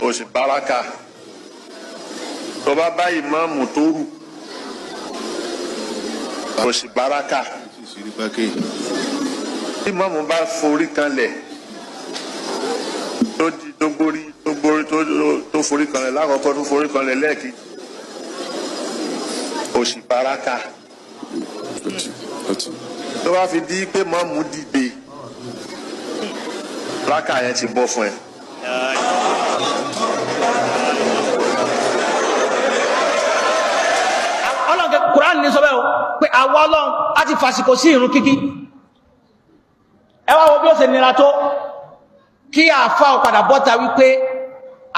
O sì báraka. Tó bá bá ìmáàmù tó rù, o sì báraka. Tí ìmáàmù bá forí kanlẹ̀, tó di tó gbórí tó gbórí tó forí kanlẹ̀ lákọ̀ọ́kọ́, tó forí kanlẹ̀ lẹ́ẹ̀kejì, o sì báraka. Tó bá fi di pé mọ́mú dìde, rákà yẹn ti bọ́ fún ẹ. Ọlọ́run Kùránì ní sọ bẹ́ẹ̀ o, pé àwa Ọlọ́run á ti fàsìkò sí ìrun kíkí. Ẹ wá wo bí ó ṣe nira tó kí àáfà ó padà bọ́ta wípé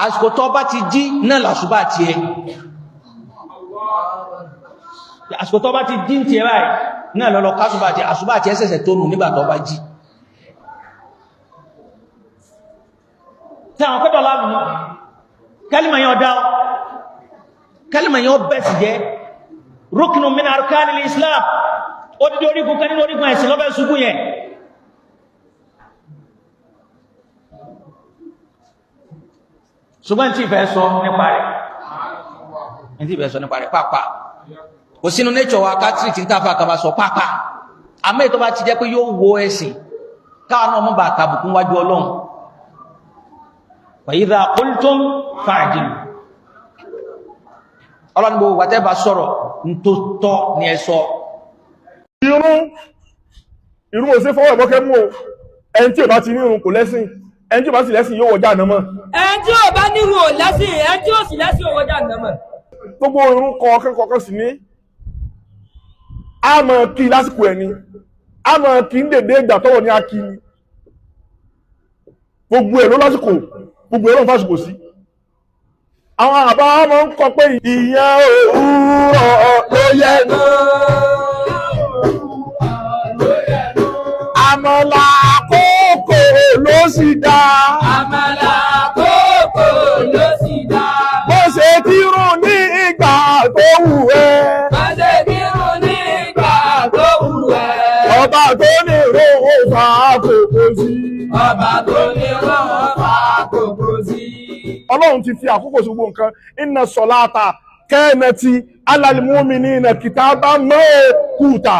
àsìkò tó bá ti jí náà làṣùbà tiẹ̀, àsìkò tó bá ti jí tiẹ̀ báyìí náà lọ́lọ́ kásùbà tiẹ̀, àṣùbà tiẹ̀ ṣẹ̀ṣẹ̀ tó nù nígbà tó bá jí. Tí àwọn pẹ́tọ̀ láàrùn kẹ́lìmọ̀ yẹn ọ̀dá kẹ́lìmọ̀ yẹn ó bẹ̀ sí jẹ́ rúkìnù min arkanil Islam, odidi orígun kan nínú orígun ẹ̀sìn lọ́fẹ́ ṣubú yẹn. Ṣùgbọ́n tí ìfẹ́ sọ nípa rẹ̀, tí ìfẹ́ sọ nípa rẹ̀ pàápàá kò sínú nature wa kátìrì tí ń tàfà kaba sọ pàápàá, àmọ́ ètò bá ti jẹ́ pé yóò wo ẹ̀sìn káwọn náà mú bá kàbùkún wájú Ọlọ́run. Wa idha qultum fa'dilu, Ọlọ́run gbogbo wàtẹ́ bá sọ̀rọ̀ tó tọ́ ni ẹ sọ. Irun ò sí fọwọ́ ìbọ́kẹ́ mú o. Ẹni tí ò bá ti ní irun kò lẹ́sìn, ẹni tí ò bá sì lẹ́sìn yóò wọjá àná mọ́. Ẹni tí ò bá nírun ò lẹ́sìn, ẹni tí ò sì lẹ́sìn ò wọjá àná mọ́. Gbogbo irun kọ̀ọ̀kan kọ̀ọ̀kan sì ní a máa kí lásìkò ẹni, a máa kí ń dèdè ìgbà tọ́wọ̀ ní a kí ni. Gbogbo ẹ̀ ló lásìkò, gbogbo ẹ̀ ló ń fásìkò sí. Àwọn àbá máa ń kọ pé ìyẹn òwúrọ̀ ló yẹ nù. Àmàlà àkókò ló sì dá. Àmàlà àkókò ló sì dá. Bó ṣe kírun ní ìgbà tó wù ẹ́. Bó ṣe kírun ní ìgbà tó wù ẹ́. Ọba tó ní ìró fa àkókò sí. Ọba tó ní ìró fa àkókò sí. Ọlọ́run ti fi àkókò sí gbogbo nǹkan. Inna salata kanati alal mu'minina kitaban mawquta.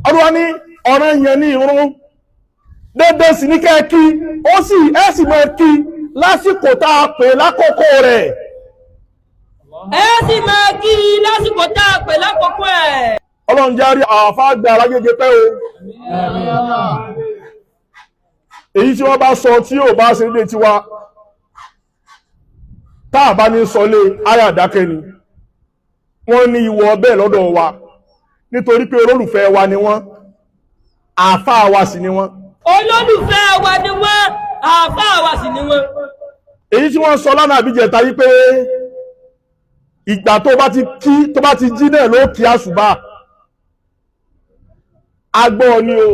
Ọlọ́run ní ọ̀ràn yẹn ní irun dédé sí ní kẹ́ẹ̀kí, ó sì ẹ́ sì máa kí lásìkò tá a pè lákòókò rẹ̀. Ẹ sì máa kí lásìkò tá a pè lákòókò ẹ̀. Ọlọ́run jẹ́ rí àfáàgbà alágége pẹ́ o. Èyí tí wọ́n bá sọ tí ò bá ṣe lé tiwa tá a bá ní sọ lé ayà dákẹ́ ni. Wọ́n ní ìwọ bẹ́ẹ̀ lọ́dọ̀ wa nítorí pé olólùfẹ́ wa ni wọ́n, àáfàá wa sì ni wọ́n. Olólùfẹ́ wa ni wọ́n, àáfàá wa sì ni wọ́n. Èyí tí wọ́n sọ lánàá àbíjẹta yí pé ìgbà tó bá ti kí tó bá ti jí náà ló kí àṣùbà. Agbọ́ ni o.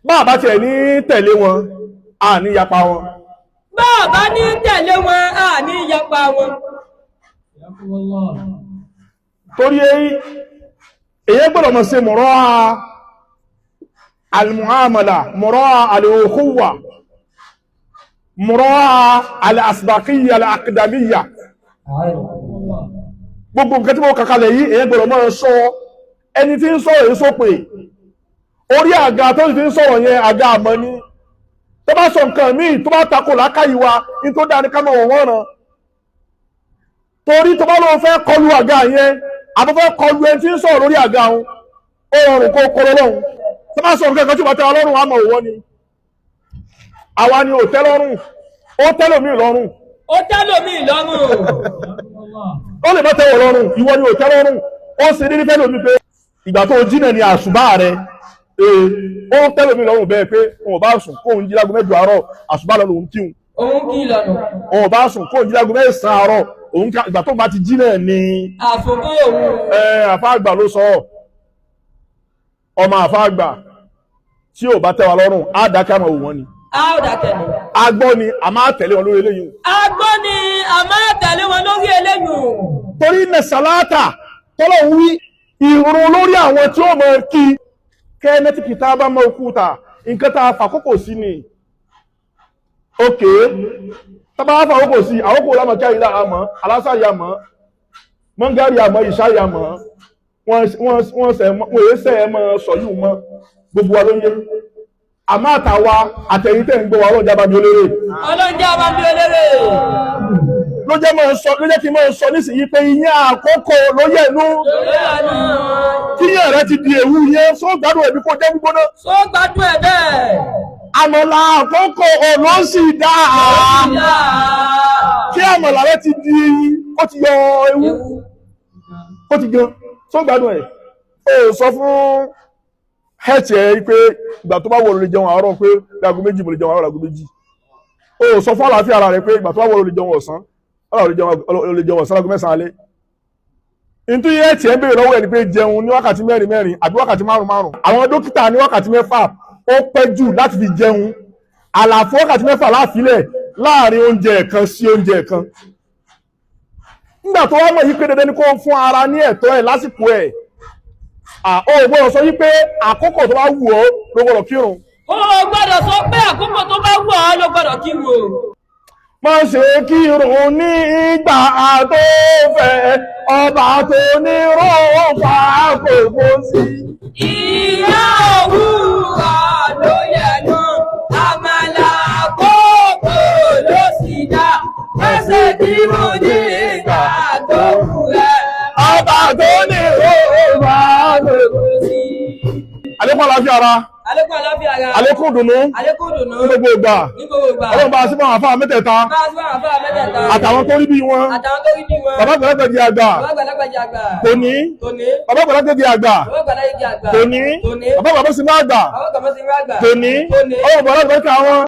Bá a bá tiẹ̀ ní tẹ̀lé wọn, a ní yapa wọn. Bá a bá ní tẹ̀lé wọn, a ní yapa wọn. Torí èyí gbọ́dọ̀ mọ̀ sí mọ̀rọ̀ al-muamala, mọ̀rọ̀ al-ukhuwa, mọ̀rọ̀ al-asbaqiyya al-aqdamiyya. Gbogbo nǹkan tí mo kàkalẹ̀ yìí, èyí gbọ́dọ̀ mọ̀ sọ. Ẹni tí ń sọ̀rọ̀ yìí sópè. Orí àga tó ti ń sọ̀rọ̀ yẹn àga àmọ́ ni. Tó bá sọ nǹkan míì tó bá takò lákàyè wa, ní tó dáa ní ká mọ̀ wọ́n ràn. Torí tó bá lóun fẹ́ kọlu àga yẹn, àbọ̀ fẹ́ kọlu ẹni tí ń sọ̀rọ̀ lórí àga òun, ó rọrùn kó kọlọ lọ́hùn. Tó bá sọ nǹkan kan tí ó bá tẹ́ wa lọ́rùn, àmọ́ òwò ni. Àwa ni ò tẹ́ lọ́rùn, ó tẹ́ lòmíì lọ́rùn. Ó tẹ́ lòmíì lọ́rùn. Ó lè má tẹ́ wọ̀ lọ́rùn, ìwọ ni ò tẹ́ lọ́rùn. Ó ṣe ní fẹ́ lòmíì pé ìgbà tó jí náà ni àṣùbà rẹ̀. Ó tẹ́ lòmíì lọ́rùn bẹ́ẹ̀ pé òun ò bá sùn kóun jí láago 8 àárọ̀, àṣùbà lọ lòun kíhun. Òun kí lọ́nà. Òun ò bá sùn kóun jí láago 9 àárọ̀, òun ká ìgbà tó bá ti jí náà ni. Àṣùbà òun. Àfá àgbà ló sọ. Ọmọ àfá àgbà tí ò bá tẹ́ wa lọ́rùn, á dákẹ́ àmọ́ òun ni. A ó dákẹ́ ni. A gbọ́ ni a máa tẹ̀lé wọn lórí eléyìí. A gbọ́ ni a máa tẹ̀lé wọn lórí eléyìí. Torí inna salata tọ́lọ̀ ń wí ìrun lórí àwọn tí ó mọ̀ kí kẹ́nẹ́tì kìtà bá mọ́ òkúta, nǹkan tá a fàkókò sí ni. Ókè, Tábà wá fún àkókò sí, àkókò lámọ̀ kí àyílá àmọ́, alásàrí àmọ́, mọ́ngàrí àmọ́, ìṣárí àmọ́, wọ́n sẹ̀ wọ́n èé sẹ̀ ẹ́ mọ́ sọ yìí mọ́, gbogbo wa ló ń yé. Àmọ́ àtàwa àtẹ̀yìn tẹ̀ ń gbọ́ wa ọlọ́jà bá mi olérè. Ọlọ́njẹ́ ọba mi olérè. Ló jẹ́ máa sọ, ló jẹ́ kí n máa sọ nísìnyí pé iyán àkókò ló yẹ inú. Kíyàn rẹ ti di èwú yẹn, só gbádùn ẹ̀bí kó jẹ́ gbígbóná. Só gbádùn ẹ̀ bẹ́ẹ̀. Àmàlà àkókò ló sì dáa. Kí àmàlà rẹ ti di, ó ti yọ ewu, ó ti gan, só gbádùn ẹ̀. Ó sọ fún health ẹ pé ìgbà tó bá wọ̀ ló lè jẹun àárọ̀, pé láago 2 mo lè jẹun àárọ̀ láago 2. Ó sọ fún àlàáfíà ara rẹ pé ìgbà tó bá wọ̀ ló lè jẹun ọ̀sán, ó lè jẹun ọ̀sán láago 9 alẹ́. Nítorí ẹ̀ tí ẹ ń béèrè lọ́wọ́ ẹ̀ ni pé jẹun ní wákàtí 4 mẹ́rin àbí wákàtí 5 márùn. Àwọn dókítà ní wákàtí 6 ó pẹ́ jù láti fi jẹun. Àlàfo wákàtí 6 láàfilẹ̀ láàrin oúnjẹ kan sí oúnjẹ kan. Nígbà tó wá mọ̀ yí pé dandan ni kó fún ara ní ẹ̀tọ́ ẹ̀ lásìkò ẹ̀. Ó gbọ́dọ̀ sọ yí pé àkókò tó bá wù ọ́ ló gbọ́dọ̀ kírun. Ó gbọ́dọ̀ sọ pé àkókò tó bá wù ọ́ ló gbọ́dọ̀ kírun o. Má ṣe kírun ní ìgbà tó fẹ́, ọba tó ní rọ́ọ̀fà kòkó sí. Ìyá òwúrọ̀ ló yẹnu, àmàlà àkókò ló sì dá. Má ṣe kírun ní ìgbà tó wù ẹ́, ọba tó ní rọ́ọ̀fà kòkó sí. Àlékún àlàáfíà ara. Àlékún àlàáfíà ara. Àlékún ìdùnnú. Àlékún ìdùnnú. Ní gbogbo ìgbà. Ní gbogbo ìgbà. Ọlọ́run bá a sí fún àwọn àfáà mẹ́tẹ̀ẹ̀ta. Bá a sí fún àwọn àfáà mẹ́tẹ̀ẹ̀ta. Àtàwọn tó rí bí wọn. Àtàwọn tó rí bí wọn. Bàbá àgbàlagbà di àgbà. Bàbá àgbàlagbà di àgbà. Kò ní. Kò ní. Bàbá àgbàlagbà di àgbà. Bàbá àgbàlagbà di àgbà. Kò ní. Kò ní. Bàbá àgbàlagbà sì máa gbà. Bàbá àgbàlagbà sì máa gbà. Kò ní. Kò ní. Ọlọ́run bàbá àgbàlagbà wọn.